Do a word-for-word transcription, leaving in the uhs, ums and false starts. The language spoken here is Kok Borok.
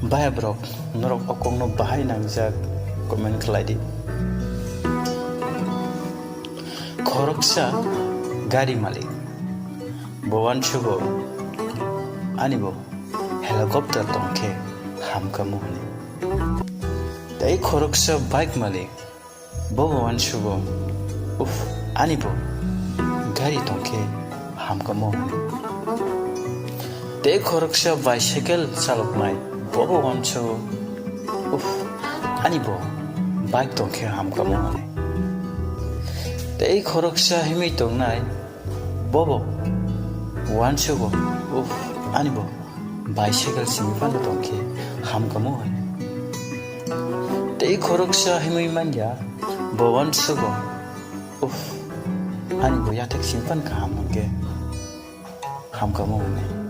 Bhai borok, norok o kokno bahai nangjak comment khlai di. Khoroksa gari malik, bo uansugo, ani bo helicopter tongkhe hamkamo hwnwi. Tei khoroksa bike malik, bobo uansugo, uff, ani bo gari tongkhe hamkamo hwnwi. Tei khoroksa bicycle chaloknai, bobo uansugo, uff, ani bo bike tongkhe hamkamo hwnwi. Tei khoroksa himwi tongnai, bobo uansugo, uff, ani bo bicycle simi phano tongkhe hamkamo hwnwi. Tei khoroksa himwi manya, bo uansugo, uff, ani bo yathek simi phano kaham hwnkhe hamkamo hwnwi.